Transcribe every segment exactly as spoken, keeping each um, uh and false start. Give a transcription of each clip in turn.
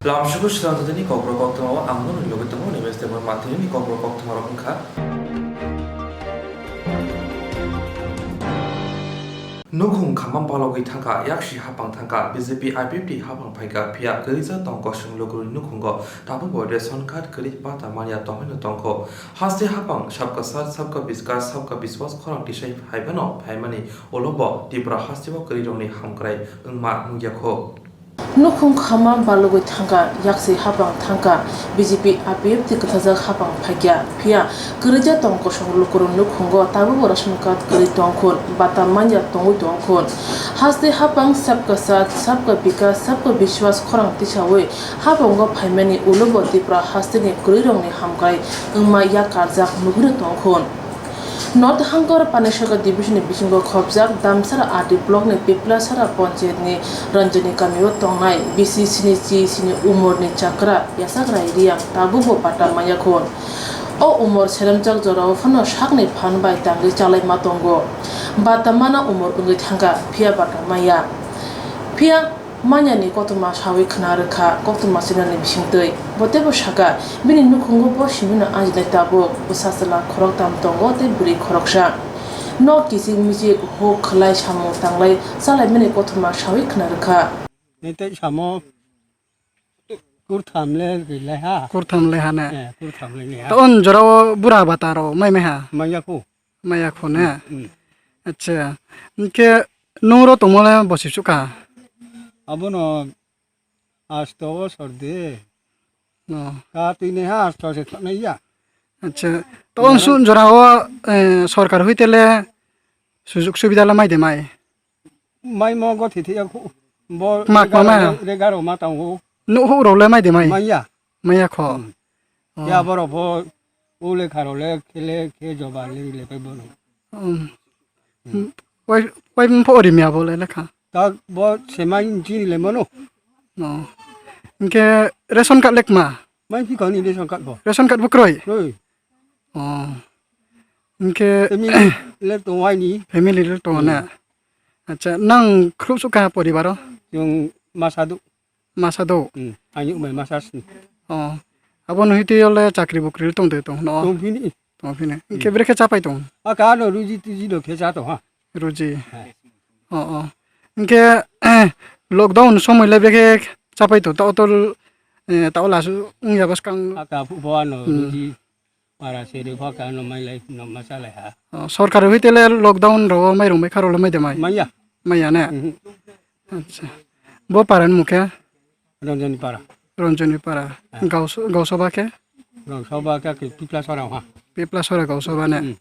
Lamsuku swrang jatini kokborok koktwma o ang nokni logi tongo, Nimesh Debbarma. Tini ni kokborok koktwma rok wngkha. Nukhung khamma balogwi thangkha, yaksi hapang thangkha, B J P I P F T hapang phaikha, phiya kwrwijak tong kosong lukurokni nukhungo tabukbo ration card kwrwi bata manya tongwi no tongkho. Haste hapang Sabka Saath, Sabka Vikas, Sabka Vishwas khorang tisai phaimano phaimani ulobo Tripura hasteo kwrwirokni hamkrai wngma nukjakho. Nukhung khamma balugwi thangkha, yaksi hapang thangkha, B J P I P F T kwthajak hapang phaikha, phiya kwrwija tong kosong lukurok nukhungo tabukbo ration card kwrwi tongkhun, bata manya tongwi tongkhun. Haste hapang Sabka Saath, Sabka Vikas, Sabka Vishwas khorang tisawi hapango phaimani ulobo Tripura hasteni kwrwirokni hamkrai wngma yak karjak nugwino tongkhun. North Hangkor Panisagar Division ni bisingo khopjak Damsara R D block ni Piplasara Panchayat ni Ranjani kamio tongnai bisi sini chi sini umor ni chakra Yachakrai Reang tabukbo bata manya khun. O umor seremjak jorao phano sakni phan bai tangwi chalaima tongo. Bata mana umor wngwi thangkha, phiya bata maya. Phiya Manyani koktwma sawi khna rwkha, koktwma sinani bisingtwi. Bo teibo sakha, bini nukhungo bo simino ajinai tabuk, bwsa chwla khoroktham tongo tei bwrwi khoroksa. Nok kichik michik huk khlai samung tanglai chalaimani koktwma sawi khna rwkha. Ni tei samo kurtham le gilai ha. Kurtham le ha ne? Eh, kurtham le ni ha. To on jorao bura bata ro mai mai ha? Manya khu. Maya khone. Hmm. Acha. Hwnkhe nung ro tongmole bosi suka? Abono asto bosor de. No. Ka twi ne ha asto se thoknai ya. Acha. To on sun jora o, eh, sorkar hoitele sujug subida la mai de mai. Mai mo go thithia khu. Bo Mak ma ma. Regaro ma tango. Nuh hu rok le mai de mai. Maya. Maya kho. Hmm. Oh. Ya borok bo ule kharo le khele khe joba le le pai bono. Um. Wai wai pho ori mia bo le lekha. Ta bo semai jini le mono. No. Hwnkhe ration card lekma. Mai phi kani ration card bo. Ration card bo kroi. Kroi. Oh. Hwnkhe family le tong wai ni. Family le tong na. Hmm. Acha nang khrup suka poribaro. Yung masadu. Masa do? Hmm, ani umai masa sini. Oh. Abo no hiti yole chakri bukri tong de tong no? Tong phini. Tong phini. Hmm. Ke brekhe chapai tong? A ka no ruji tuji no khe cha tong ha. Ruji. Ha. Oh, oh. Hwnkhe lockdown somoi le brekhe chapai tong? Tao tol, eh, tao lasu wngya bwskang. A ka phu bo ano ruji. Para seri pha ka no mai lai no ma cha lai ha. Oh, sorkar hui tele lockdown ro mai rung mai kharo le mai de mai. Maya. Maya ne. Mhm. Acha. Bo para ni mukhe? Ranjani para. Ranjani para. Ah. Gauso-, gausoba khe? Gausoba khe ke Pipla Sora ha. Pipla Sora gausoba ne. Hmm.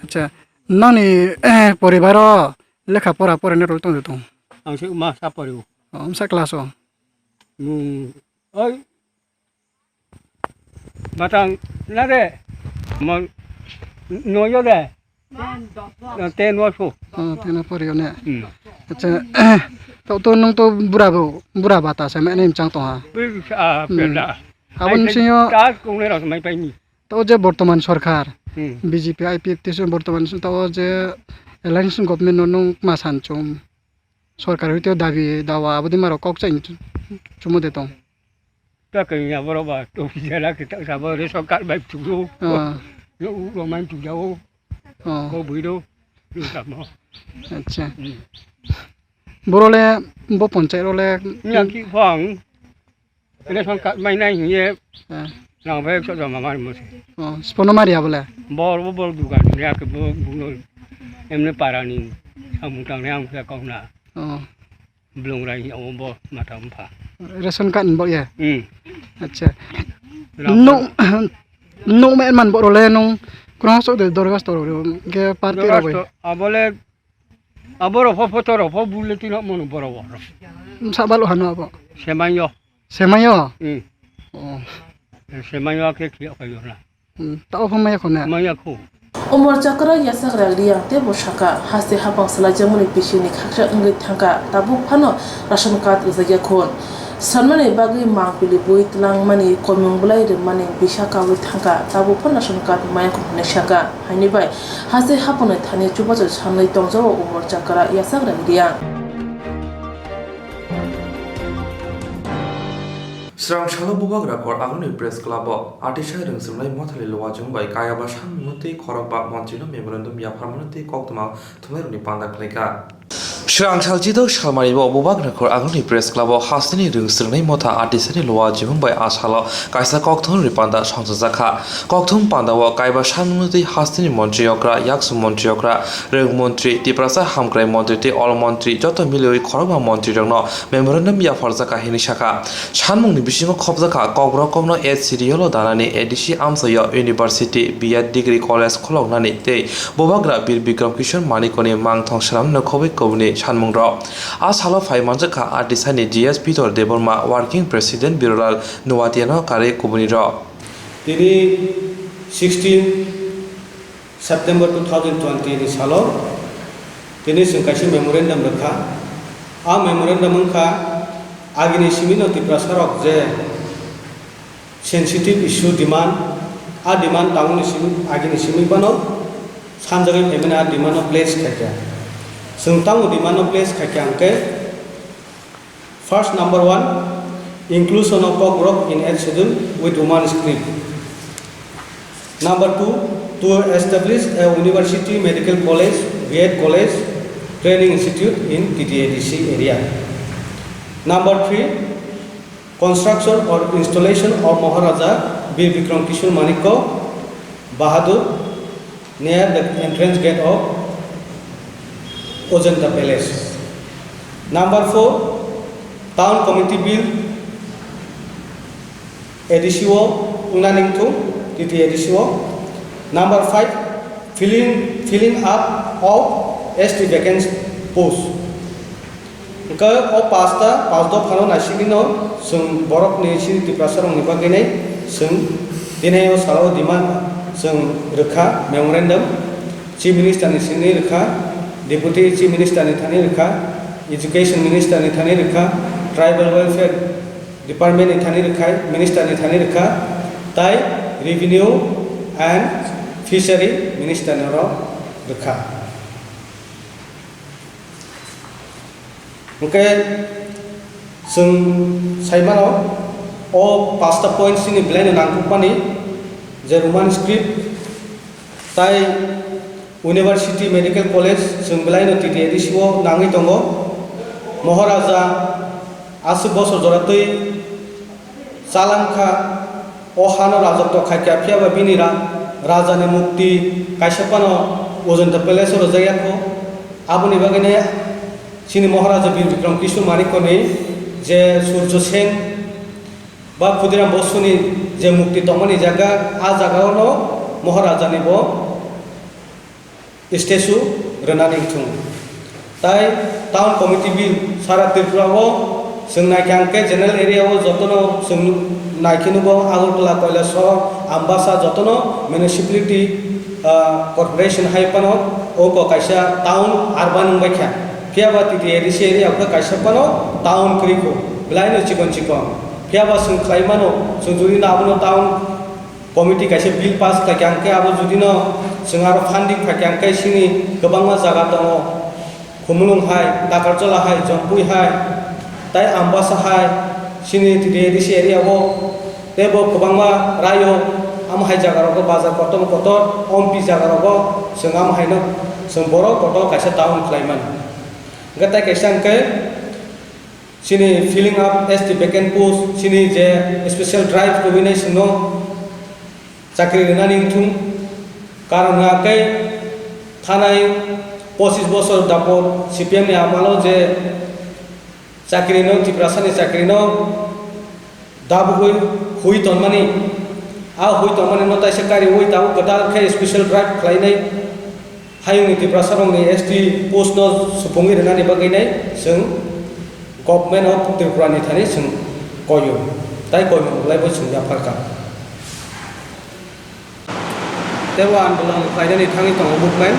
Acha. Nani, eh, poribaro lekha pora porane rol tong tong? Ang se ma sa pori. Oh, sa class o. Hmm. Oi. Batang na de. Mo no yo de. Ten wa so. Oh, ten wa pori yo ne. Hmm. Acha. To to nung to bura bo, bura bata se me ne chang tong ha. Bi sa pela. Abon sing yo. Ta kong le ro mai pai ni. To je bortoman sorkar. Hmm. B J P I P F T se bortoman to je alliance government no nung ma san chum. Sorkar hoite dabi dawa abodi maro kok chain chumo de tong. Ta kanya boro ba to jela kita sabo ration card bai tuju. Ah. Yo u ro man tu jao. Ah. Ko bui do. Lu samo. Acha. Hmm. Boro le bo ponchai ro le. Nya ki phang. Ration card mai nai hiye. Ah. Nang bai so jama mar mo se. Oh, spono mari abole. Bor bo bor dukan ya ke bo buno. Emne para ni. Samung tang ne ang kha kong na. Oh. Blong rai hi abo bo mata mpha. Ration card ni bo ya? Hmm. Acha. Ram- No, no me man bo role nung kurang sok de dorgas to ro ge party ro Dorgas bai. To abole aboro pho photo ro pho bule tino mono boro boro. Sa balo hano abo. Semanyo. Semanyo? Hmm. Oh. Semanyo ke khia kayo na. Hmm, ta o pha maya khone? Maya kho. Umor chakra Yachakrai Reang teibo sakha, haste hapang salaijakmani bisingni khaksa wngwi thangkha, tabuk phano ration card rwjakya khun. Sanmani bagwi mangpili bui twlangmani komung bwlai rwmani bisa kaui thangkha, tabuk phano ration card maya khun hwnwi sakha. Haini bai haste hapangni thani chubachu sanwi tongjago umor chakra Yachakrai Reang. Srang salo Bubagra Khor Agulni Press Club o Atisa Rwngsrwngnai Mothani Luwajwng bai Kayaba Sanmungno tei Khorokba Montrino Memorandum Yapharmano tei Koktwma Thumnairokni Panda Khlaikha. Srang sal chidok salmani bo Bubagra Khor Agulni Press Club o Hasteni Rwngsrwngnai Motha Atisani Luwajwng bai a salo kaisa kokthumni panda songchajakha. Kokthum panda o kaiba sanmungni tei hasteni montri okra, yaksu montri okra, rwng montri, Tiprasa hamkrai montri tei ol montri joto miliwi khorokma montrirokno memorandum yapharjakha hinwi sakha. Sanmungni bisingo khopjakha Kokborok kokno H C D O lo danani A D C amchaio University, B Ed degree college khuloknani tei Bubagra Bir Bikram Kishore Manikoni mangthong swnamno khobwi kubuni sanmungrok. A salo phai manjakha Atisani G S Bidor Debbarma, Working President Birolal Nuatiano karwi kubunirok. Tini sixteen September two thousand twenty ni salo tini chwng kaisa memorandum rwkha. A memorandum wngkha agini simino Tiprasarok je sensitive issue demand, a demand tamoni simi, agini simi phano sanjagwi phaimani a demand no place khaikha. Chwng tamo demand no place khaikha hwnkhe, first, number one, inclusion of Kokborok in Eighth Schedule with Roman script. Number two, to establish a university, medical college, B Ed college, training institute in T T A D C area. Number three, construction or installation of Maharaja Bir Bikram Kishore Manikya Bahadur near the entrance gate of Ajanta Palace. Number four, Town Committee Bill A D C o wngnani wngthung, T T A D C o. Number five, filling, filling up of S T vacant post. Hwnkhe o pasta, pas dophano naisigwino chwng borokni chini Tiprasarokni bagwinai chwng tini o salo demand chwng rwkha memorandum, Chief Minister ni thani rwkha, Deputy Chief Minister ni thani rwkha, Education Minister ni thani rwkha, Tribal Welfare Department ni thani rwkha, Minister ni thani rwkha, tai Revenue and Fishery Minister ni oro rwkha. Hwnkhe chwng sai mano, o pasta point chini belaino nangkukmani, je Roman script tai University Medical College chwng belaino T T A D C o nangwi tongo. Maharaja aswk bosor jora twi chalangkha, o hano rajotw khaikha, phiyaba bini ra-, rajani mukti kaisa phano Ajanta Palace o rwjakya kho. Aboni bagwino chini Maharaja Bir Bikram Kishore Manikyani je Surjo Sen ba Khudiram Bosuni je mukti tongmani jaga, a jagao no Maharajani bo statue rwnani wngthung. Tai Town Committee Bill sara Tripura o chwng naikha hwnkhe general area o jotono chwng naikhe nugo Agartala, Kailasahar, Ambassa jotono municipality, ah, corporation hai phano oko kaisa town urban wngbaikha. Phiyaba T T A D C area o kaisa phano town kwrwi kho, belaino chikon chikon. Phiyaba chwng khlai mano, chwng jodi no abono town committee kaisa bill pass khlaikha hwnkhe abo jodi no chwng aro funding khlaikha hwnkhe chini kwbangma jaga tongo, Khumulwng hai, Takarjala hai, Jampui hai, tai Ambassa hai, chini T T A D C area o teibo kwbangma raio, amo hai jaga rogo bazar kotor kotor, ompi jaga rogo chwng amo haino chwng borok kotor kaisa town khlai mano. Hwnkhe tai kaisa hwnkhe chini filling up S T vacant post, chini je special drive kwbwinai chwngno chakri rwnani wngthung. Karon hwnkhe thanai pochis bosor dapot C P M ni amalo je chakri no, Tiprasani chakri no dabugwi hui tonmani, a hui tonmani no taisa kariui tabuk kwtal khe special drive khlainai. Hayungni Tiprasarokni S T post no supungwi rwnani bagwinai chwng Government of Tripura ni thani chwng koiyo, tai koimung belaibo chwng yapharkha. Teibo andolon khlainani thangwi tongo movement.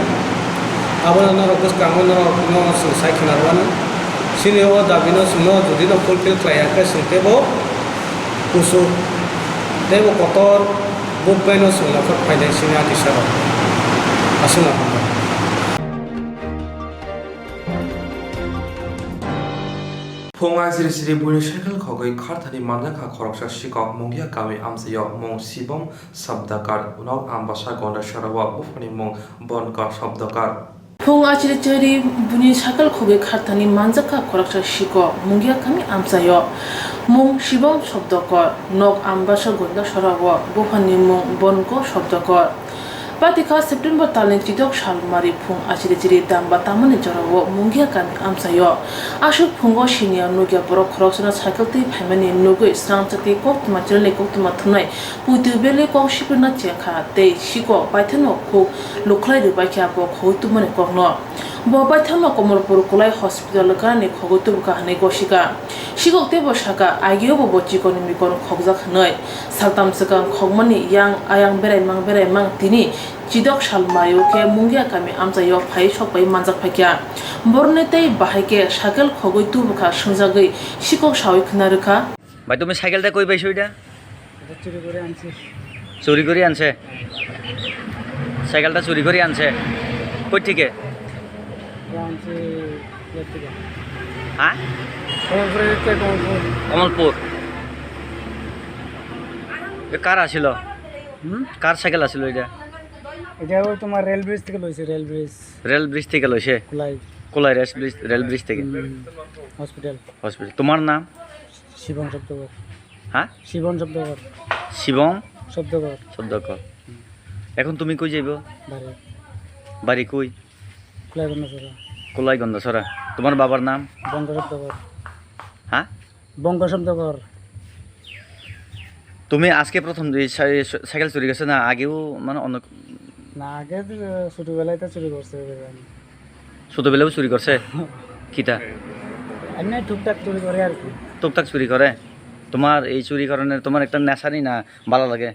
Abono norok bwskango norokno chwng sai khna rwmano. Chini o dabino chwngno jodi no fulfill khlai ya khe chwng teibo kuchuk teibo kotor movement o chwng nokhor phainai chini atisarok. Aswkno hambai. Phung aisiri siri buini cycle khogwi kharthani manjakha khoroksa sikok Mungia kami amchaio mung Shibom Sabdakar, nok Ambasa Gondasora o buphani mung Bonko Sabdakar. Phung aisiri siri buini cycle khogwi kharthani manjakha khoroksa sikok Mungia kami amchaio mung Shibom Sabdakar, nok Ambasa Gondasora o buphani mung Bonko Sabdakar. Patikha September talni chidok salmari phung achiri chiri damba tamani jorao Mungia kami amchaio aswk phungo siniya nukya borok khoroksano cycle twi phaimani nugwi srangchati koktwma chwraini koktwma thumnai puitu belwi kok sipirna chengkha tei sikok baithangno khuk lukhlai rwbaikha bo khogwi tubumani kokno. Bo baithangno Komolpur Kulai Hospital ganani khogwi tubukha hwnwi gosika. Sikok teibo saka, agiobo bo chikonni mikon khokjak hwnwi. Saltam swkang khokmani yang ayang beraimang beraimang tini chidok sal maio khe Mungia kami amchaio phai sokbai manjak phaikha. Boroni tei bahai khe cycle khogwi tubukha swngjagwi sikok sawi khna rwkha. ভাই, তুমি সাইকেলটা কই পাইছো এটা? এটা চুরি করে আনছি। চুরি করে আনছে? সাইকেলটা চুরি করে আনছে? কই থেকে? এটা আনছি ইয়ের থেকে। হ্যাঁ? কমলপুরের থেকে কমলপুর। কমলপুর। এ কার আসিল? হুম? কার সাইকেল আসিল এটা? এটা ওই তোমার রেল ব্রিজ থেকে লইছে, রেল ব্রিজ। রেল ব্রিজ থেকে লইছে? কুলাই। Kulai rail bridge, rail bridge থেকে? হুম, হসপিটাল। হসপিটাল। তোমার নাম? শিবম শব্দকর। হ্যাঁ? শিবম শব্দকর। শিবম? শব্দকর। শব্দকর। হুম। এখন তুমি কই যাইবো? বাড়ি। বাড়ি কই? কুলাইগন্ধছড়া। কুলাইগন্ধছড়া। তোমার বাবার নাম? বঙ্গ শব্দকর। হ্যাঁ? বঙ্গ শব্দকর। তুমি আজকে প্রথম যে সাই-, সাইকেল চুরি করছে না, আগেও মানে অন্য না, আগে তো ছোটবেলায় তো চুরি করছে, এভাবে আমি। ছোটবেলায়ও চুরি করছে? কিতা? এমনি টুকটাক চুরি করে আর কি। টুকটাক চুরি করে? তোমার এই চুরি করানোর তোমার একটা নেশা নেই না, ভালো লাগে?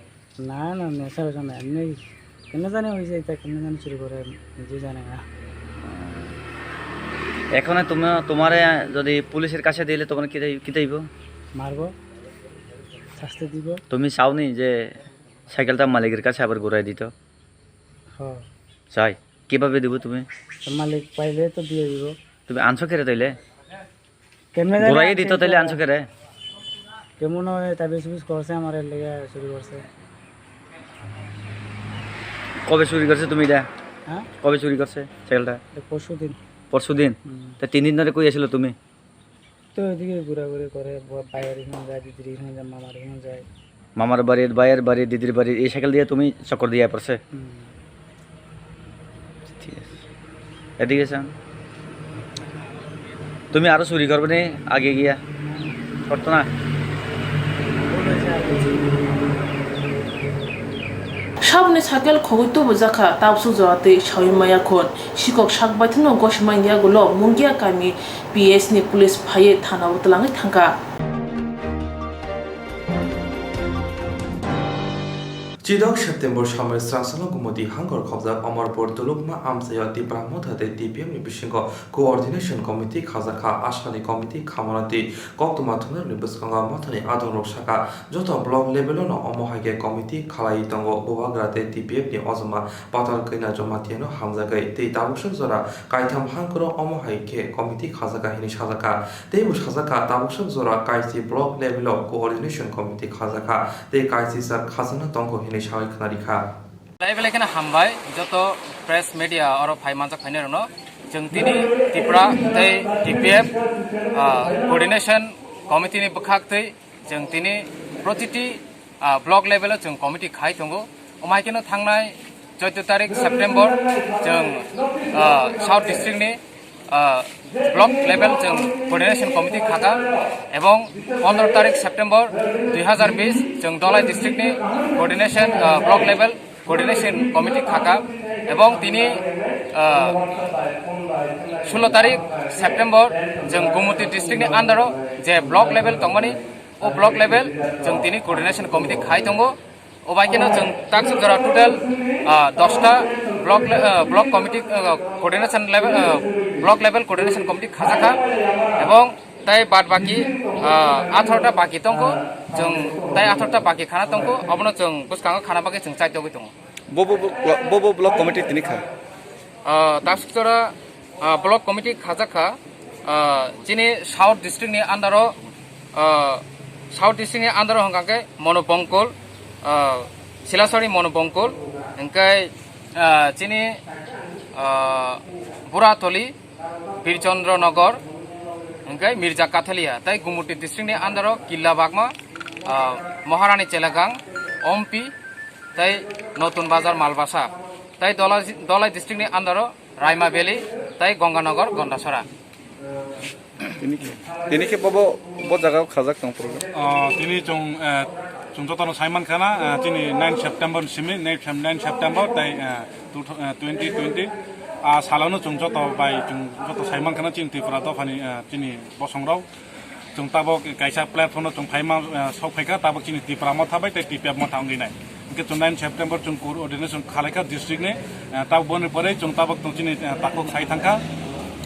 না, না, নেশা ওইসব না, এমনি কেন জানি হয়ে যায়, তা কেন জানি চুরি করে, নিজে জানে না। এখন তুমি, তোমারে যদি পুলিশের কাছে দিলে তোমার কি দেই-, কি দেইব? মারবো, শাস্তি দিব। তুমি চাওনি যে সাইকেলটা মালিকের কাছে আবার ঘুরাই দিত? হ্যাঁ। চাই। কিভাবে দিব তুমি? তো মালিক পাইলে তো দিয়ে দিব। তুমি আনছো কেরে তাইলে? কেমনে জানি ঘুরাইয়ে আনছে দিত তাইলে এটা? আনছো কেরে? কেমন হয় তা বেশি বেশি করছে আমার এর লেগে চুরি করছে। কবে চুরি করছে তুমি এটা? হ্যাঁ? কবে চুরি করছে সাইকেলটা? এটা পরশু দিন। পরশু দিন? হুম। তা তিন দিন ধরে কই আছিলো তুমি? তো এদিকে ঘোরাঘুরি করে, ব-, ভাইয়ের এখানে যায়, দিদির এখানে যায়, মামার এখানে যায়। মামার বাড়ির, ভাইয়ের বাড়ি, দিদির বাড়ি, এই সাইকেল দিয়ে তুমি চক্কর দিয়ে পড়ছে? হুম। ঠিক আছে। এদিকে চান। তুমি আরো চুরি করবে নি আগে গিয়া? করতো না? Saboni cycle khogwi tubujakha, tabsuk jora twi sawi maya khun. Sikok sak baithangno gosimani yagulo Mungia kami P S ni police phaiwi thana o twlangwi thangkha. Chidok September samani srangsalo Gumoti hangor khobjak Omorpur Dulukma amchaio Tipra Motha tei T P F ni bisingo Coordination Committee khajakha. Asani committee khamano twi koktwma thumnarokni bwskango mothani adongrok sakha, joto block level-o no omo hai khe committee khalaiwi tongo. Bubagra tei T P F ni ojoma Patal Kanya Jamatia no hamjagwi tei tabuksa jora kaitham hangkoro omo hai khe committee khajakha hinwi sajakha. Teibo sajakha, tabuksa jora kaisi block level-o coordination committee khajakha tei kaisi sak khajana tongo hinwi sawi khwnarikha. Belai belai kheno hambai joto press media oro phai manjak phainairokno. Chwng tini Tipra tei T P F, ah, coordination committee ni bwkhak twi chwng tini protiti, ah, block level o chwng committee khai tongo. Omo hai kheno thangnai chauddho tarik September chwng, ah, South District ni, ah, block level chwng coordination committee khaka, ebong pondro tarik September dui hazar bis chwng Dholai District ni coordination, ah, block level coordination committee khaka, ebong tini, ah, sulo tarik September chwng Gumoti District ni under o je block level tongmani, o block level chwng tini coordination committee khai tongo. O bai kheno chwng taksuk jora total, ah, dosta block le-, ah, block committee, ah, coordination level, ah, block level coordination committee khajakha, ebong tai bad baki, ah, atharota baki tongkho, chwng tai atharota baki khana tongkho, obono chwng bwskango khana bagwi chwng chaitogwi tongo. Bo bo bo, bo bo block committee tini kha? Ah, taksuk jora, ah, block committee khajak kha, Ah, chini South District ni under o, ah, South District ni under o hwnkha khe Monobongkol, ah, Silasori Monobongkol, hwnkhe, ah, chini, ah, Buratoli, Birchandra Nagar, hwnkhe Mirja Kathalia, tei Gumuti District ni under o Killa Bagma, ah, Maharani Chelagang, Ompi, tei Notun Bazar Malbasa, tei Dolai, Dolai District ni under o Raima Valley tei Ganganagar Gandasora. Tini khe, tini khe bobo, bo jaga o khajak tong program. Ah, tini chwng, eh, chwng jotono sai mankha na, eh, chini nine September ni simi, nine Sep-, nine September tei, eh, two thou-, eh, twenty twenty, ah, salono chwng joto bai chwng joto sai mankha na chini Tripura dophani, eh, chini bosongrok. Chwng tabok kaisa platform no chwng phaima, eh, sok phaikha, tabok chini Tipra motha bai tei T P F motha wngwi nai. Hwnkhe chwng nine September chwng coordination khalaikha district ni, eh, tabok boni pore chwng tabok tong chini, eh, takhuk sai thangkha,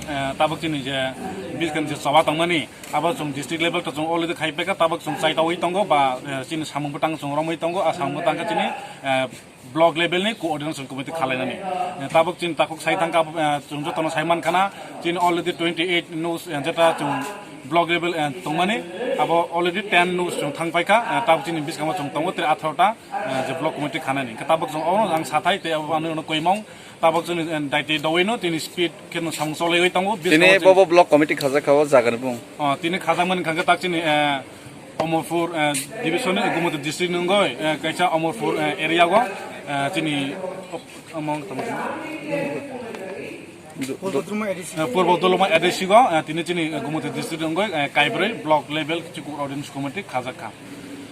eh, tabok chini je biskan je choba tongmani, abo chwng district level to chwng already khai paikha, tabok chwng chaitawi tongo ba, eh, chini samung bwtang chwng romwi tongo, a samung bwtang khe chini, eh, block level ni coordination committee khalainani. Eh, tabok chini takhuk sai thangkha, eh, chwng jotono sai mankha na, chini already twenty eight nos, eh, jeta chwng block level, eh, tongmani, abo already ten nos chwng thang paikha, eh, tabok chini bwskango chwng tongo tei atharo ta, eh, je block committee khanani. Hwnkhe tabok chwng obono ang sathai tei abo ano koimong, tabok chini, eh, daitwi dowino tini speed kheno samung cholaiwi tongo. Tini bwskango chini bobo block committee khajak kha o jaga ni bung. Oh, tini khajakmani hwnkhe tak chini, eh, Omorpur, eh, division ni Gumoti district ni wngwi, eh, kaisa Omorpur, eh, area o, eh, chini omong tamo. Purbo Doloma A D C. Eh, Purbo Doloma A D C o, eh, tini chini, eh, Gumoti district ni wngwi, eh, kaibrwi block level kichu coordination committee khajak kha.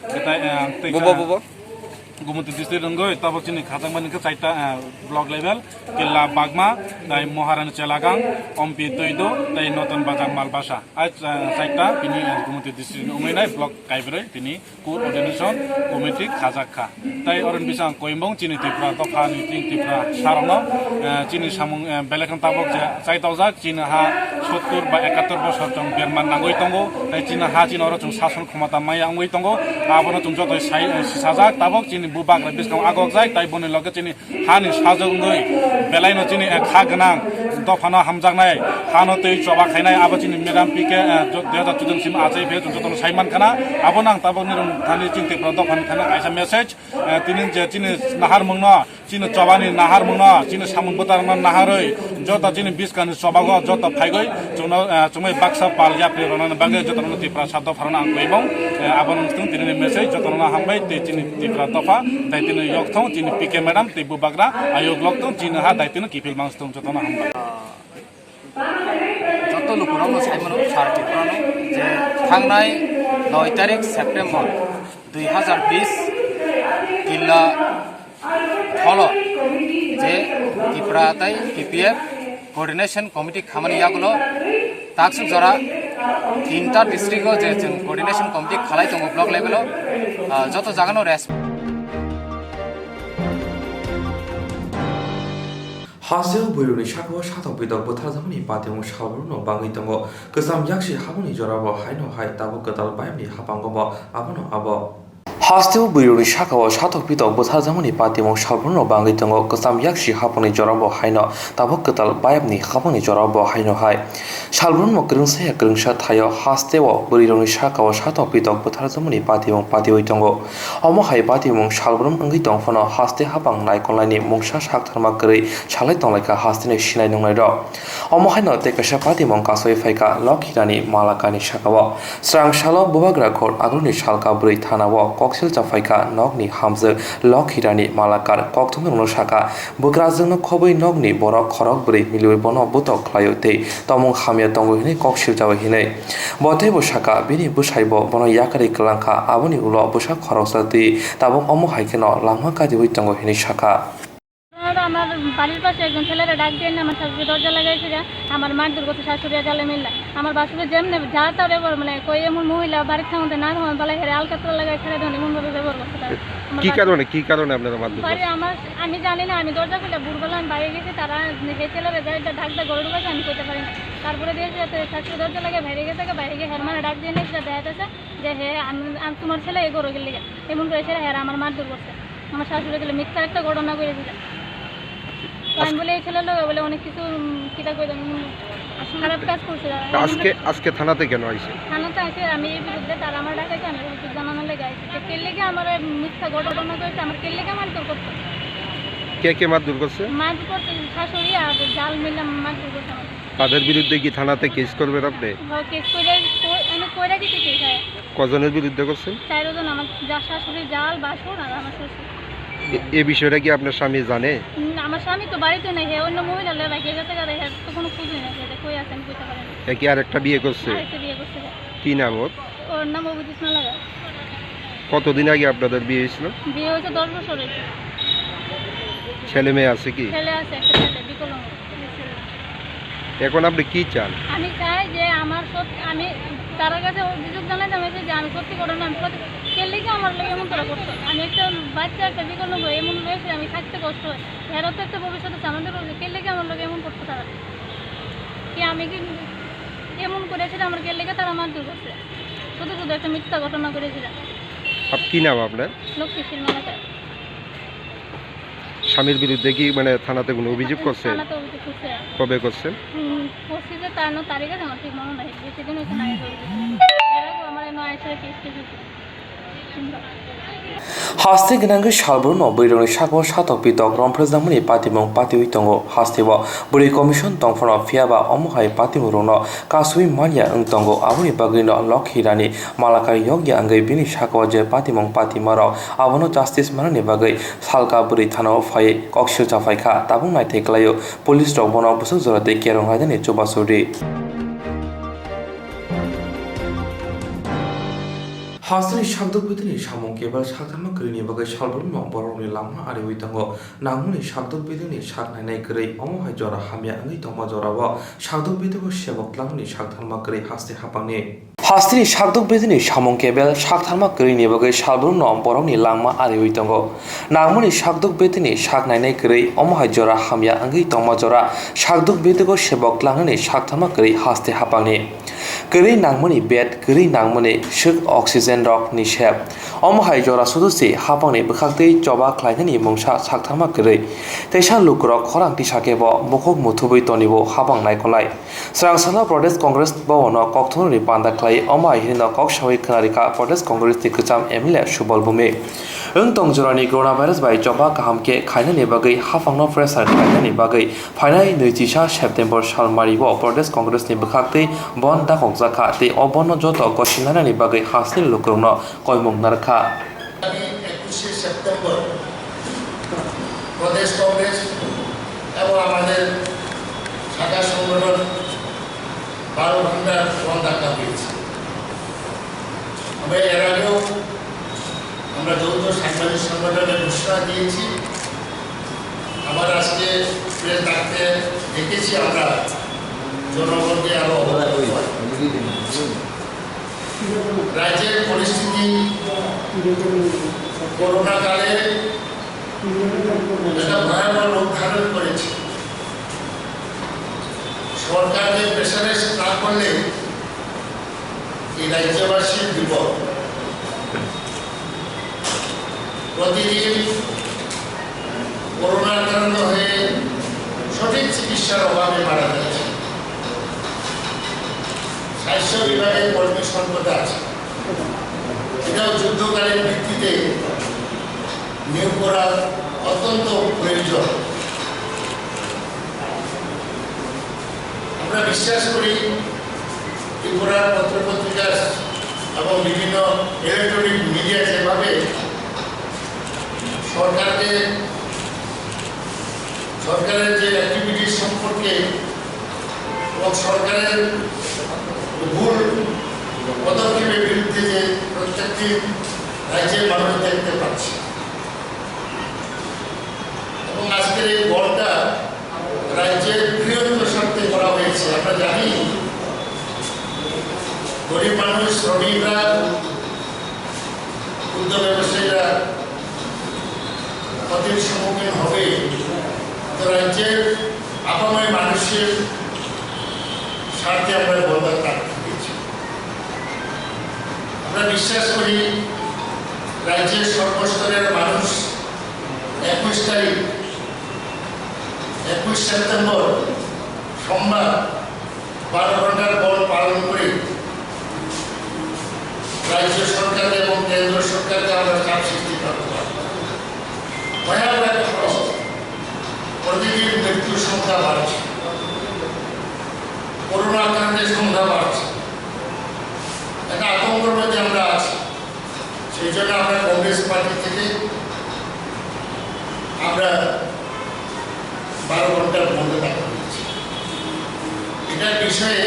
Tei, eh, tei Bubo, bubo. Gumoti district wngwi tabok chini khajakmani khe chaita, eh, block level, Killa Bagma, tei Maharani Chelagang, Ompi Tuidu, tei Noton Bazar Malbasa. Ai, eh, chaita bini, eh, Gumoti district ni wngwi nai block kaibrwi tini coordination committee khajak kha. Tei oro ni bising koimong chini Tripura dopha ni chini Tripura sarokno, eh, chini samung, eh, belai kheno tabok je chaitokjak, chini ha sottur ba ekattor bosor chwng berma nangwi tongo, tei chini ha chini oro chwng sason khomota maya wngwi tongo, abono chwng joto sai, eh, sisajak, tabok chini bubagra bwskango agokjak, tei boni loge chini hani sajwk wngwi belaino chini, eh, kha gwnang dophano hamjaknai, hano twi choba khainai, abo chini madam P K, eh, jo-, dui hajar chuddo simi achai phe chwng jotono sai mankha na, abono ang tabokni rwng thani chini Tripura dophani thani kaisa message, eh, tini je chini naharmungno, chini chobani naharmungno, chini samung bwtarokno naharwi joto chini bwskangni chobago joto phaigwi chwngno, eh, chwngbai baksa pal yapri rwnani bagwi jotono Tripura saddo pharano ang koimong, eh, abono wngthung tinini message jotono hambai tei chini Tripura dopha daitino yokthong chini P K madam tei bubagra ayuk lokthong chini ha daitino kiphil mangthong jotono hambai. Joto lukurokno sai mano sar Tripurano je thangnai noi tarik September dui hajar bis Killa Holo je Tripura tei T P F coordination committee khamani yagulo taksuk jora tinta district o je chwng coordination committee khalai tongo block level o, ah, joto jagano res- Hasteo bwrwirokni sakao satok pitok bwtharjakmani patimung salbrumno bangwi tongo. Kwcham yaksi haboni jorabo haino hai tabuk kwtal bayapni hapangobo abono abo. Hasteo bwrwirokni sakao satok pitok bwtharjakmani patimung salbrumno bangwi tongo. Kwcham yaksi haboni jorabo haino tabuk kwtal bayapni haboni jorabo haino hai. Salbrumno kwrwngsa ya kwrwngsa thaio hasteo bwrwirokni sakao satok pitok bwtharjakmani patimung patiwi tongo. Omo hai patimung salbrum wngwi tong phano haste hapang naikolnaini mungsa saktharma kwrwi salai tonglaikha hasteni sinai nungnairok. Omo haino tei kaisa patimung kasui phaikha Lokhirani Malakani sakao. Srang salo bubagra khor agroni salka bwrwi thanao koksilcha phaikha nokni hamjwk Lokhirani Malakar kokthumrokno sakha, bwkrajwkno khobwi nokni borok khorok bwrwi miliwi bono bwtok khlaio tei tomung hamya tongo hwnwi koksilchaui hwnwi. Bo teibo sakha, bini bwsaibo bono yakarwi kwlangkha, aboni ulo bwsa khoroksa twi tabuk omo hai kheno langma kadiui tongo hwnwi sakha. আমার বাড়ির পাশে একজন ছেলেরা ডাক দিয়ে এনে আমার শাশুড়ি দরজা লাগাইছিল, আমার মারধর করছে শাশুড়ি আর জালে মিল্লা। আমার বাসুরে যেমনি যা তা ব্যবহার, মানে, কই এমন মহিলা বাড়ির সামনে না হয়, বলে, "হেরে আলকাতরা লাগাই ছেড়ে দেন", এমন ভাবে ব্যবহার করছে তারা। আমার কি বাসু- কারণে, কি কারণে আপনারা মারধর বাড়ি করছেন? আমার, আমি জানি না, আমি দরজা খুলে ভোরবেলা আমি বাইরে গেছি, তারা যে ছেলেরা যায়, এটা ডাক দেয়, ঘরে ঢুকেছে, আমি করতে পারি না। তারপরে দিয়ে যাতে শাশুড়ি দরজা লাগে বাইরে গেছে, বাইরে গিয়ে হের মানে ডাক দিয়ে নিয়ে সেটা দেখা যাচ্ছে যে, "হে, আমি, আমি তোমার ছেলে এই ঘরে গেলে", এমন করে ছেলে হেরা আমার মারধর করছে। আমার শাশুড়ি গেলে মিথ্যা একটা ঘটনা করেছিল। তো আমি বলি, "এই ছেলের লোক বলে অনেক কিছু, উম, কিতা করে জানি।" খারাপ কাজ করছে তারা। তা আজকে, আজকে থানাতে কেন আইছে? থানাতে আছে, আমি এই বিরুদ্ধে তারা আমার ডাকাইছে, আমি অভিযোগ জানানোর লেগে আইছি। তো কে লেগে আমার এই মিথ্যা ঘটনা করেছে, আমার কে লেগে মারধর করতো? কে কে মারধর করছে? মারধর করছে, শাশুড়ি আর জাল মিলে মারধর করছে আমার। তাদের বিরুদ্ধে কি থানাতে কেস করবেন আপনি? হ্যাঁ, কেস করে, কো-, আমি করে দিতে চাই, স্যার। কজনের বিরুদ্ধে করছেন? চারজন, আমার যা শাশুড়ি, জাল, বাসুর আর আমার শ্বশুর। এ, এ বিষয়টা কি আপনার স্বামী জানে? উম, আমার স্বামী তো বাড়িতে নেই, হে অন্য মহিলা লয়ে রাখে গেছে গা, হে তো কোনো খোঁজ নেই, যে কই আছে আমি কইতে পারি না। এ কি আরেকটা বিয়ে করছে? আরেকটা বিয়ে করছে। কি নাম ওর? ওর নাম অভিজিৎ মালাকার। কতদিন আগে আপনাদের বিয়ে হয়েছিল? বিয়ে হয়েছে দশ বছর হয়েছে। ছেলে মেয়ে আছে কি? ছেলে আছে, একটা ছেলে, বিকলাঙ্গ। এখন আপনি কি চান? আমি চাই যে আমার সত-, আমি তার কাছে অভিযোগ জানাতে আমি চাই যে আমি সত্যি ঘটনা, আমি সত্যি, কে লেগে আমার লগে এমন করে করতো? আমি একটা বাচ্চা, একটা বিকলাঙ্গ, এমন হয়েছে, আমি থাকতে কষ্ট হয়। এরা তো একটা ভবিষ্যৎ আছে আমাদের, বলছে, কে লেগে আমার লগে এমন করতো তারা? কি আমি কি এমন করেছিলাম, আমার কে লেগে তারা মারধর করছে? শুধু শুধু একটা মিথ্যা ঘটনা করেছিলাম। আপ-, কি নাম আপনার? লক্ষ্মী সিং মালাকার। স্বামীর বিরুদ্ধে কি, মানে, থানাতে কোনো অভিযোগ করছেন? থানাতে অভিযোগ করছে। কবে করছেন? হুম, করছি যে তেরো তারিখে, আমার ঠিক মনে নাই, বেশি দিন হয়েছে না, এই অভিযোগ। এর আগেও আমার এনে আইসা কেস টেস হয়েছে। Haste gwnangwi salbrumno bwrwirokni sakao satok pitok romphrejakmani patimung patiwi tongo. Hasteo bwrwi commission tongphano, phiyaba omo hai patimungrokno kasui manya wng tongo. Aboni bagwino Lokhi Rani Malakar yokya wngwi bini sakao je patimung patimarok, abono justice manani bagwi salka bwrwi thanao phaiwi koksil chaphaikha. Tabuk naithai kwlaio, police rok bono bwswk jora tei kerong raidani chubachu ri. Hasteni sakduk bidini samung kebel saktharma kwrwini bagwi salbrumno borokni langma ariwi tongo. Nangmani sakduk bidini sak nainai kwrwi, omo hai jora hamya wngwi tongma jorao sakduk bidigo sebok tlangmani saktharma kwrwi haste haphangni. Hasteni sakduk bidini samung kebel saktharma kwrwini bagwi salbrumno borokni langma ariwi tongo. Nangmani sakduk bidini sak nainai kwrwi, omo hai jora hamya wngwi tongma jora sakduk bidigo sebok tlangnani saktharma kwrwi haste haphangni. Kwrwi nangmani bed, kwrwi nangmani swk oxygen rok ni sep. Omo hai jora sudu se haphangni bwkhaktwi choba khlainani mungsa saktharma kwrwi. Teisa lukurok khorang tisa khe bo bukhuk muthubwi tonibo haphang naikolnai. Swrang salo Pradesh Congress bhavan o kokthumrokni panda khlai, omo hai hinwi no kok sawi khwnarikha Pradesh Congress ni kwcham M L A Subal Bhumik. Wng tong jorani coronavirus bai choba kaham khe khainani bagwi haphangno pressure khlainani bagwi phainai nwichisa September sal mari o Pradesh Congress ni bwkhaktwi bon dakhokjakha tei o bon no joto gosilanani bagwi hasteni lukurokno koimung narwkha. আগামী একুশে সেপ্টেম্বর প্রদেশ কংগ্রেস এবং আমাদের শাখা সংগঠন বারো ঘন্টার বন্ধ ডাকা হয়েছে। আমরা এর আগেও আমরা যৌথ সাংবাদিক সংগঠনের ঘোষণা দিয়েছি। আবার আজকে প্রেস ডাকতে ডেকেছি আমরা, জনগণকে আরো অবগত করার। রাজ্যের পরিস্থিতি করোনা কালে একটা ভয়াবহ রূপ ধারণ করেছে। সরকারকে প্রেশারাইজ না করলে এই রাজ্যবাসীর বিপদ। প্রতিদিন করোনা আক্রান্ত হয়ে সঠিক চিকিৎসার অভাবে মারা যাচ্ছে। স্বাস্থ্য বিভাগে কর্মী সংকট আছে, এটাও যুদ্ধকালীন ভিত্তিতে নিয়োগ করা অত্যন্ত প্রয়োজন। আমরা বিশ্বাস করি ত্রিপুরার পত্রপত্রিকা এবং বিভিন্ন ইলেকট্রনিক মিডিয়া যেভাবে সরকারকে, সরকারের যে অ্যাক্টিভিটিস সম্পর্কে এবং সরকারের ভুল পদক্ষেপের বিরুদ্ধে যে প্রত্যেকটি রাজ্যের মানুষ দেখতে পাচ্ছে এবং আজকের এই বনটা রাজ্যের বৃহত্তর স্বার্থে করা হয়েছে। আমরা জানি গরিব মানুষ, শ্রমিকরা, ক্ষুদ্র ব্যবসায়ীরা ক্ষতির সম্মুখীন হবে। তো রাজ্যের আপাময় মানুষের স্বার্থে আমরা বন্ধ থাকতে হয়েছে। আমরা বিশ্বাস করি রাজ্যের সর্বস্তরের মানুষ একুশ তারিখ, একুশ সেপ্টেম্বর সোমবার বারো ঘন্টার বন্ধ পালন করে রাজ্য সরকার এবং কেন্দ্র সরকারকে আমরা চাপ সৃষ্টি করতে পারি। ভয়াবহ একটা পরিস্থিতি। প্রতিদিন মৃত্যুর সংখ্যা বাড়ছে, করোনা আক্রান্তের সংখ্যা বাড়ছে, একটা আতঙ্কের মধ্যে আমরা আছি। সেই জন্য আমরা কংগ্রেস পার্টি থেকে আমরা বারো ঘন্টার বন্ধ ডাকা হয়েছে। এটার বিষয়ে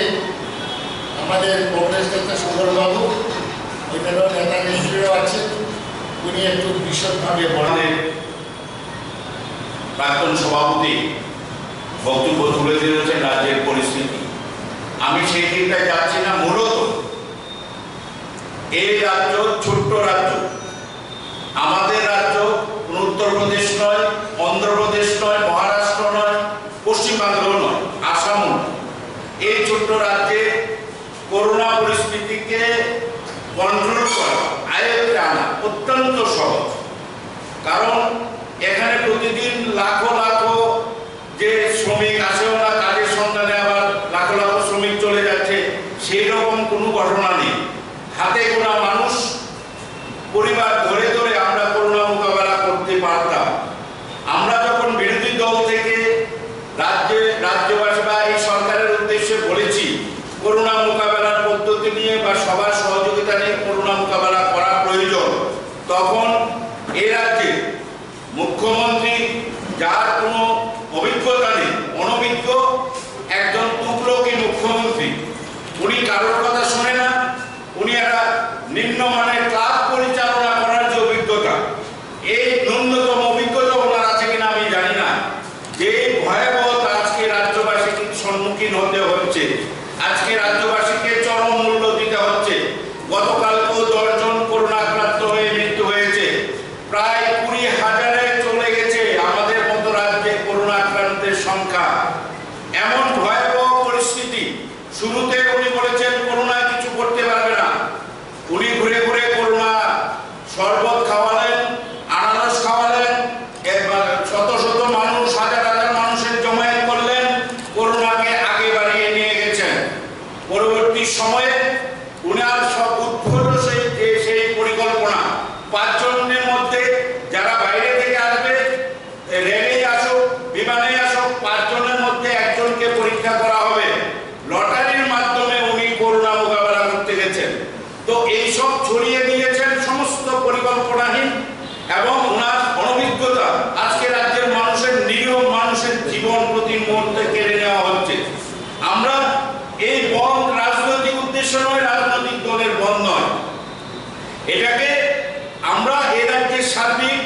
আমাদের কংগ্রেস নেতা সুবলবাবু, ওইখানেও নেতা নেত্রীরাও আছেন, উনি একটু বিশদভাবে বলেন। প্রাক্তন সভাপতি বক্তব্য তুলে ধরেছেন রাজ্যের পরিস্থিতি। আমি সেই দিকটায় যাচ্ছি না, মূলত এই রাজ্য ছোট্ট রাজ্য, আমাদের রাজ্য কোনো উত্তরপ্রদেশ নয়, অন্ধ্রপ্রদেশ নয়, মহারাষ্ট্র নয়, পশ্চিমবাংলাও নয়, আসামও নয়। এই ছোট্ট রাজ্যে করোনা পরিস্থিতিকে কন্ট্রোল করা, আয়ত্তে আনা অত্যন্ত সহজ। কারণ এখানে প্রতিদিন লাখো লাখো যে শ্রমিক আসেও না কাজের সন্ধানে, আবার লাখো লাখো শ্রমিক চলে যাচ্ছে, সেই রকম কোনো ঘটনা নেই। হাতে গোনা মানুষ পরিবার ধরে ধরে আমরা করোনা মোকাবেলা করতে পারতাম। আমরা যখন বিরোধী দল থেকে রাজ্যে, রাজ্যবাসী বা এই সরকারের উদ্দেশ্যে বলেছি, করোনা মোকাবেলার পদ্ধতি নিয়ে বা সবার সহযোগিতা নিয়ে করোনা মোকাবেলা করা প্রয়োজন, তখন এ রাজ্যে মুখ্যমন্ত্রী, যার কোনো অভিজ্ঞতা নেই, অনভিজ্ঞ একজন তুগলকি মুখ্যমন্ত্রী, উনি কারোর কথা শুনে না, উনি একটা নিম্নমানের ক্লাব পরিচালনা করার যে অভিজ্ঞতা, এই ন্যূনতম অভিজ্ঞতা ওনার আছে কিনা আমি জানি না। যে ভয়াবহতা আজকে রাজ্যবাসীকে সম্মুখীন হতে হচ্ছে, আজকে রাজ্যবাসীকে চরম মূল্য দিতে হচ্ছে। গতকালকেও দশ জন করোনা আক্রান্ত হয়ে মৃত্যু হয়েছে, প্রায় কুড়ি হাজারে চলে গেছে আমাদের মতো রাজ্যে করোনা আক্রান্তের সংখ্যা। এমন ভয়াবহ পরিস্থিতি, শুরুতে উনি বলেছেন করোনা কিছু করতে পারবে না, উনি ঘুরে ঘুরে করোনা শরবত খাওয়ালেন, আনারস খাওয়ালেন, এ, শত শত মানুষ, হাজার হাজার মানুষের জমায়েত করলেন, করোনাকে আগে বাড়িয়ে নিয়ে গেছেন। পরবর্তী সময়ে উনার সব উদ্ভট সেই, যে সেই পরিকল্পনা, পাঁচজনের মধ্যে যারা বাইরে থেকে আসবে, রেলেই আসুক, বিমানে আসুক, পাঁচজনের মধ্যে একজনকে পরীক্ষা করা হবে। লটারির মাধ্যমে উনি করোনা মোকাবেলা করতে গেছেন। তো এইসব ছড়িয়ে দিয়েছেন সমস্ত পরিকল্পনাহীন এবং ওনার অনভিজ্ঞতা। আজকে রাজ্যের মানুষের, নিরীহ মানুষের জীবন প্রতি মুহূর্তে কেড়ে নেওয়া হচ্ছে। আমরা এই বন্ধ রাজনৈতিক উদ্দেশ্য নয়, রাজনৈতিক দলের বন্ধ নয়। এটাকে আমরা এ রাজ্যের সার্বিক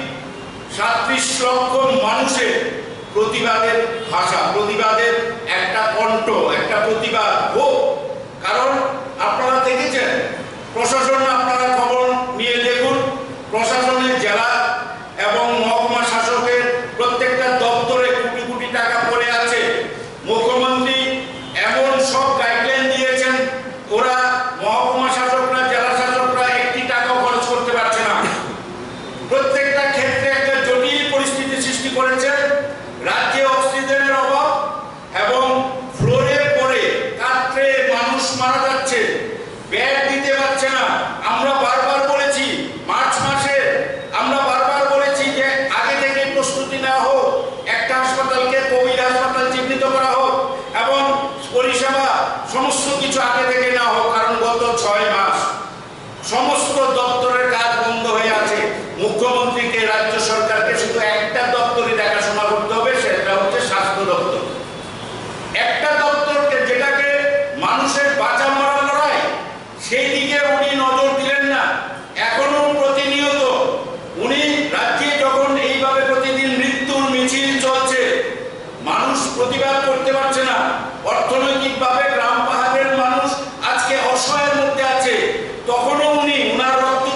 সাতত্রিশ লক্ষ মানুষের প্রতিবাদের ভাষা, প্রতিবাদের একটা কণ্ঠ, একটা প্রতিবাদ হোক। কারণ আপনারা দেখেছেন, প্রশাসন, আপনারা খবর নিয়ে দেখুন, প্রশাসনের জেলা এবং মহকুমা শাসকের প্রত্যেকটা দপ্তরে কোটি কোটি টাকা পড়ে আছে। মুখ্যমন্ত্রী এমন সব গাইডলাইন দিয়েছেন, ওরা, মহকুমা শাসকরা, জেলা শাসকরা একটি টাকাও খরচ করতে পারছে না। প্রত্যেকটা ক্ষেত্রে একটা জটিল পরিস্থিতি সৃষ্টি করেছে। রাজ্যে অক্সিজেনের অভাব এবং ফ্লোরে পড়ে কাতরে মানুষ মারা যাচ্ছে, বেড দিতে পারছে না। আমরা বারবার বলেছি, মার্চ মাসে আমরা বারবার বলেছি যে আগে থেকে প্রস্তুতি নেওয়া হোক, একটা হাসপাতালকে কোভিড হাসপাতাল চিহ্নিত করা হোক এবং পরিষেবা সমস্ত কিছু আগে থেকে নেওয়া হোক, কারণ গত ছয় মাস সমস্ত দপ্তরের কাজ বন্ধ হয়ে আছে। মুখ্যমন্ত্রীকে, রাজ্য সরকারকে শুধু একটা দপ্তরই দেখাশোনা করতে হবে, সেটা হচ্ছে স্বাস্থ্য দপ্তর। একটা দপ্তরকে, যেটাকে মানুষের বাঁচা মরার লড়াই, সেই দিকে উনি নজর দিলেন না। এখনো প্রতিনিয়ত উনি রাজ্যে যখন এইভাবে প্রতিদিন মৃত্যুর মিছিল চলছে, মানুষ প্রতিবাদ করতে পারছে না, অর্থনৈতিকভাবে গ্রাম পাহাড়ের মানুষ আজকে অসহায়ের মধ্যে আছে, তখনও উনি ওনার রক্ত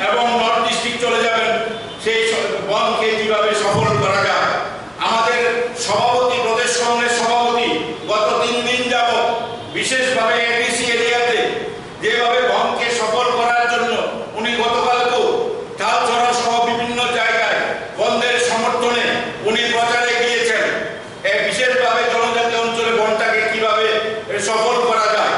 এবং নর্থ ডিস্ট্রিক্ট চলে যাবেন, সেই স-, বনকে কিভাবে সফল করা যায়। আমাদের সভাপতি, প্রদেশ কংগ্রেস সভাপতি গত তিন দিন যাবত বিশেষভাবে এডিসি এরিয়াতে যেভাবে বনকে সফল করার জন্য উনি গতকালকেও তালছড়া সহ বিভিন্ন জায়গায় বন্ধের সমর্থনে উনি প্রচারে গিয়েছেন। এ, বিশেষভাবে জনজাতি অঞ্চলে বনটাকে কিভাবে, এ, সফল করা যায়।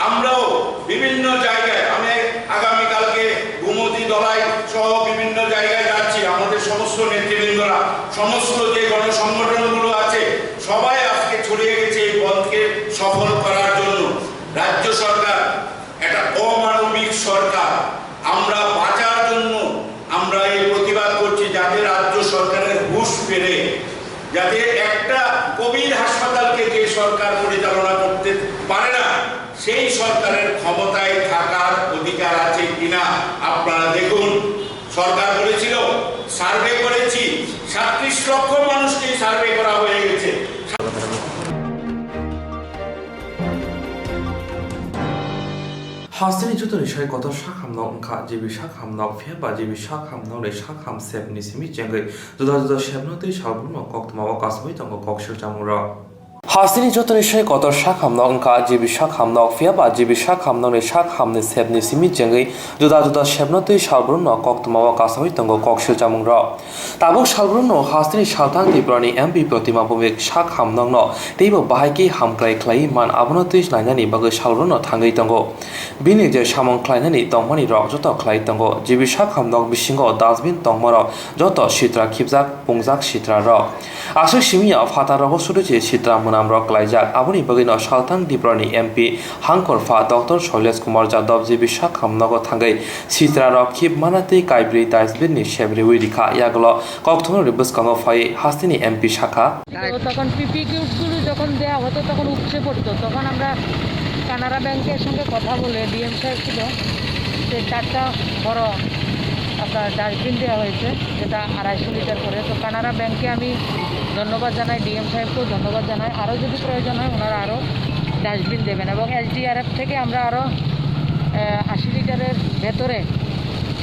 আমরাও বিভিন্ন জায়গায়, আমি আগামীকালকে গোমতী, ধলাই সহ বিভিন্ন জায়গায় যাচ্ছি। আমাদের সমস্ত নেতৃবৃন্দরা, সমস্ত যে গণসংগঠনগুলো আছে, সবাই আজকে ছড়িয়ে গেছে এই বনকে সফল করার জন্য। রাজ্য সরকার একটা অমানবিক সরকার। আমরা বাঁচার জন্য আমরা এই প্রতিবাদ করছি, যাতে রাজ্য সরকারের হুঁশ ফেরে, যাতে একটা কোভিড হাসপাতালকে যে সরকার পরিচালনা করতে পারে না, সেই সরকারের ক্ষমতায় থাকার অধিকার আছে কিনা আপনারা দেখুন। সরকার বলেছিল সার্ভে করেছি, সাতত্রিশ লক্ষ মানুষকে সার্ভে করা হয়ে গেছে। Hasteni jotoni sai kotor sakham no wngkha, jibi sakham no phiya ba jibi sakham no le sakham sep ni simi chengwi juda juda sep no tei salbrum no koktwma o kasui tongo kok swk chamung rok. Hasteni jotoni sai kotor sakham no wngkha, jibi sakham no phiya ba jibi sakham no le sakham ni sep ni simi chengwi juda juda sep no tei salbrum no koktwma o kasui tongo kok swk chamung rok. Tabuk salbrum no hasteni salthang Tripura ni M P Protima Bhowmik sak ham nokno teibo bahai khe hamkrai khlaiwi man, abono twi nainani bagwi salbrum no thangwi tongo. Bini je samung khlainani tongmani rok joto khlai tongo. Jibi sak ham nok bisingo dustbin tongma rok joto sitra khibjak, pungjak sitra rok. Aswk simi ya phatar rogo sudu se sitra mwnam rok klaijak. Aboni bagwi no salthang Tripura ni M P hangkor pha Doctor Shailesh Kumar Yadav jibi sak ham nogo thangwi sitra rok khib mana tei kaibrwi dustbin ni sep riwi rikha. Yagulo kokthumrokni bwskango phaiwi hasteni M P sakha. তো তখন পিপি কিটগুলো যখন দেওয়া হতো তখন উপচে পড়তো, তখন আমরা কানাড়া ব্যাংকের সঙ্গে কথা বলে ডিএম সাহেব ছিল যে চারটা বড় আপনার ডাস্টবিন দেওয়া হয়েছে, যেটা আড়াইশো লিটার করে। তো কানাড়া ব্যাংকে আমি ধন্যবাদ জানাই, ডিএম সাহেবকেও ধন্যবাদ জানাই। আরও যদি প্রয়োজন হয় ওনারা আরও ডাস্টবিন দেবেন এবং এসডিআরএফ থেকে আমরা আরও আশি লিটারের ভেতরে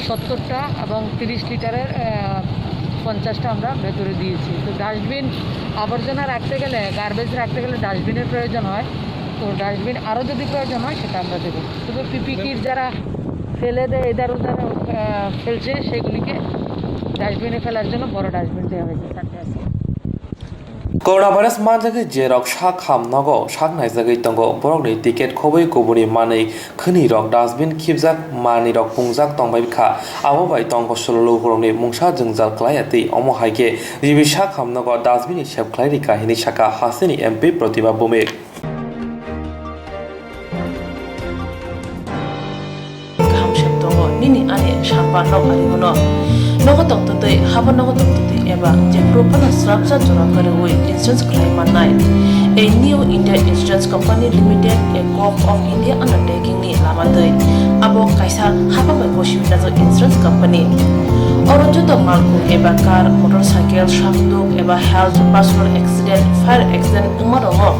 সত্তরটা এবং তিরিশ লিটারের আহ, পঞ্চাশটা আমরা ভেতরে দিয়েছি। তো ডাস্টবিন, আবর্জনা রাখতে গেলে, গার্বেজ রাখতে গেলে ডাস্টবিনের প্রয়োজন হয়। তো ডাস্টবিন আরও যদি প্রয়োজন হয় সেটা আমরা দেবো। শুধু পিপি কিট যারা ফেলে দেয়, এধার ওধার আহ, ফেলছে, সেগুলিকে ডাস্টবিনে ফেলার জন্য বড় ডাস্টবিন দেওয়া হয়েছে চারটে আছে। Coronavirus manjagwi je rok sak ham nogo sak naijagwi tongo, borokni ticket khobwi kubuni manwi khwnwi rok dustbin khibjak manwi rok pungjak tongbai kha. Abo bai tongkosolo lukurokni mungsa jwngjal klaiya twi omo hai khe jibi sak ham nogo dustbin ni sep khlai rikha hinwi sakha hasteni M P Protima Bhowmik. Kaham sep tongo nini ani samba nok ari uno. Nogo tongtwtwi, habo nogo tongtwtwi eba jephuru phano srapsa jora kwrwi insurance khlai mannai. A New India Insurance Company Limited, a Gov of India undertaking ni lama twi. Abo kaisa haba bai gosiwi najak insurance company. Oro joto malkhung eba car, motorcycle, sakduk eba health, personal accident, fire accident wngma rokno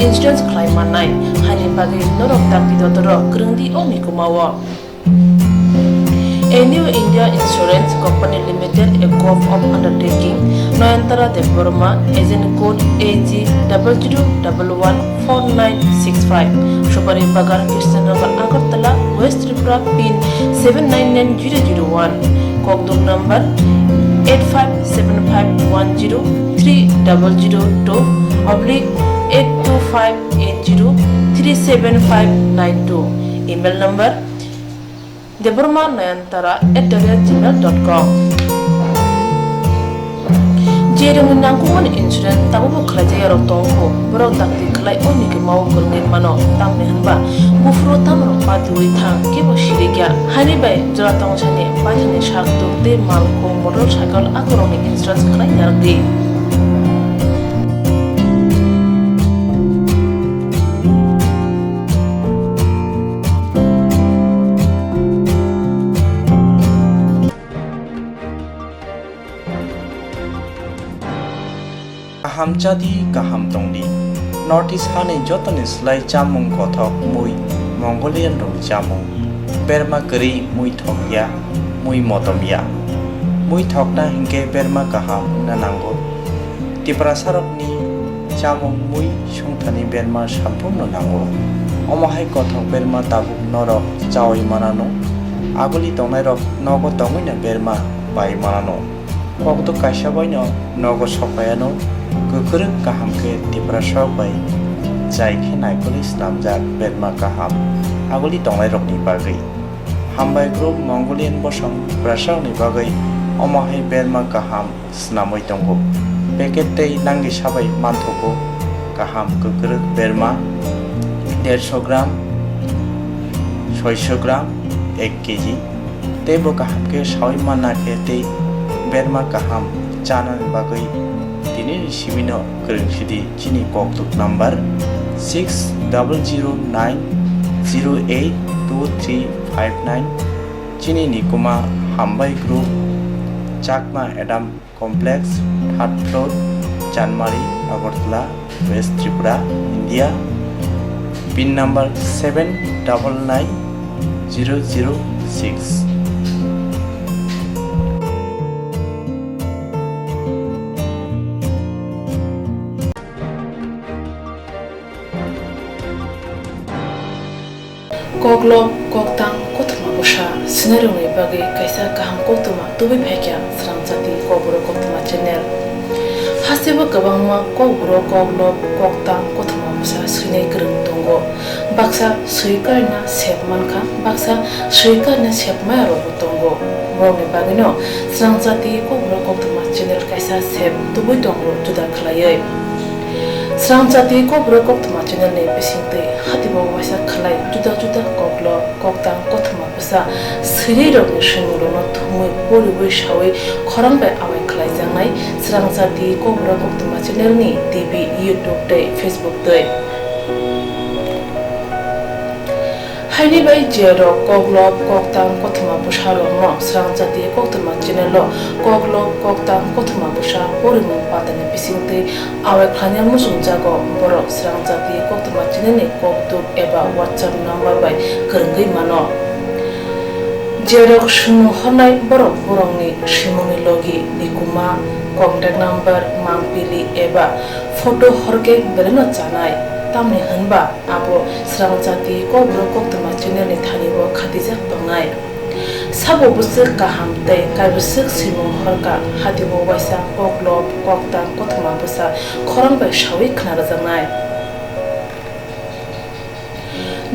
insurance khlai mannai. Haini bagwi norok dakti dotoro kwrwngdi o mikuma o. A New India Insurance Company Limited, a Gov of undertaking, Noyantara Debbarma, agent code A G double zero double one four nine six five, Supari Bagan, Krishnanagar, Agartala, West Tripura, pin seven nine nine zero zero one, kokduk number eight five seven five one zero three double zero two oblique eight two five eight zero three seven five nine two, email number debbarma nayantara at the rate gmail dot com. Je rwngni nangkukmani insurance tabukbo khlaijak yarok tongo, borok dakti khlai o nigwimao kwrwngwi mano, tamni hwnba buphuru tamrok patiui thang kebo sirikya. Haini bai jora tongthani paithani sak tuk tei malkhung motorcycle akorokni insurance khlai yarwkdi. Kaham chadi, kaham tongdi. North East hani jotoni slai chamung kothok mui, Mongolian rokni chamung. Berma kwrwi mui thokya, mui motom ya. Mui thokna hinkhe berma kaham wngna nango. Tiprasarokni chamung mui songthani berma samphurno nango. Omo hai kothok berma tabuk norok chaui manano. Aguli tongnairok nogo tongwino berma bai manano. Kokduk kaisa baino nogo sokpaiano, kwkrwng kaham khe Tiprasarok bai chai khe naikolwi snamjak berma kaham aguli tongnairokni bagwi. Hambai Group Mongolian bosong Tiprasarokni bagwi omo hai berma kaham snamwi tongo. Packet tei nangni sabai manthogo kaham kwkrwk berma derso gram, soiso gram, ek kg. Tei bo kaham khe saui manna khe tei berma kaham chanani bagwi tinini simino kwrwng sidi chini kokduk number six double zero nine zero eight two three five nine. Chini nikuma Hambai Group, Chakma Adam Complex, third floor, Chanmari, Agartala, West Tripura, India. Pin number seven double nine zero zero six. Koklop, koktang, kothoma bwsa swinairokni bagwi kaisa kaham koktwma tubui phaikha Srangchati Kokborok Koktwma channel. Hasteo kwbangma kokborok, koklop, koktang, kothoma bwsa swinai kwrwng tongo. Baksa swi karina sep mankha, baksa swi karina sep maya rokbo tongo. Borokni bagwino Srangchati Kokborok Koktwma channel kaisa sep tubui tongo juda khlaiwi. Srangchati Kokborok Koktwma channel ni bisingtwi hatibo waisa khlai juda juda koklop, koktang, kothoma bwsa swinairokni swimungrokno thumwi poriwi saui khorang bai awai khlaijaknai Srangchati Kokborok Koktwma channel ni T V, YouTube tei Facebook twi. Haini bai je rok koklop, koktang, kothoma bwsa rokno Srangchati Koktwma channel o koklop, koktang, kothoma bwsa porimung patani bisingtwi awai khlaina muchungjago, borok Srangchati Koktwma channel ni kokduk eba WhatsApp number bai kwrwngwi mano. Je rok swimung hornai borok borokni swimungni logi, nikuma, contact number, mangpili eba photo horkhe belaino chanai, tamni hwnba abo Srangchati Kokborok Koktwma channel ni thani o khatijak tongnai. Sabo bwswk kaham tei kaibwswk swimung horkha, hatibo waisa koklop, koktang, kothoma bwsa khorang bai saui khna rwjaknai.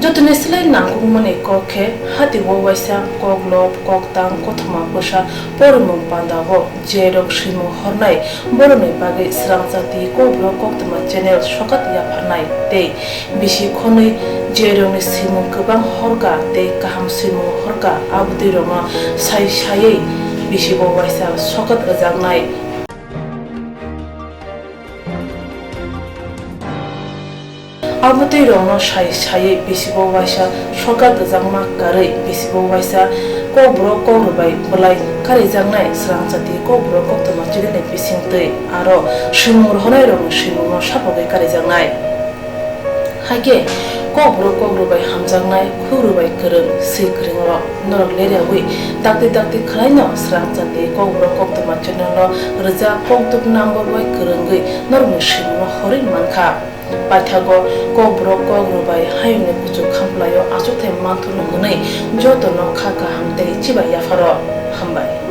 Jotoni slai nangkukmani kok khe hatibo waisa koklop, koktang, kothoma bwsa porimung pandao je rok swimung hornai borokni bagwi Srangchati Kokborok Koktwma channel sokat yapharnai tei bisi khonwi je rokni swimung kwbang horkha tei kaham swimung horkha, abotwi rokno sai saiwi bisibo waisa sokat rwjaknai. Abotwi rokno sai saiwi bisibo waisa sokat rwjakma karwi bisibo waisa Kokborok Kokborok bai bwlai karijaknai Srangchati Kokborok Koktwma channel ni bisingtwi aro swimung rohornai rokni swimungno sapogwi karijaknai. Haikhe Kokborok Kokborok bai hamjaknai, khuk rwbai kwrwng, swi kwrwng rok norok leriawi dakti dakti khwlaino Srangchati Kokborok Koktwma channel o rwjak kokduk number bai kwrwngwi norokni swimungno horwi mankha. Paithago Kokborok Kokborok bai hayungni kuchuk khamplaio achukthai manthurno hwnwi jotono kha kaham tei chibai yapharo. Hambai.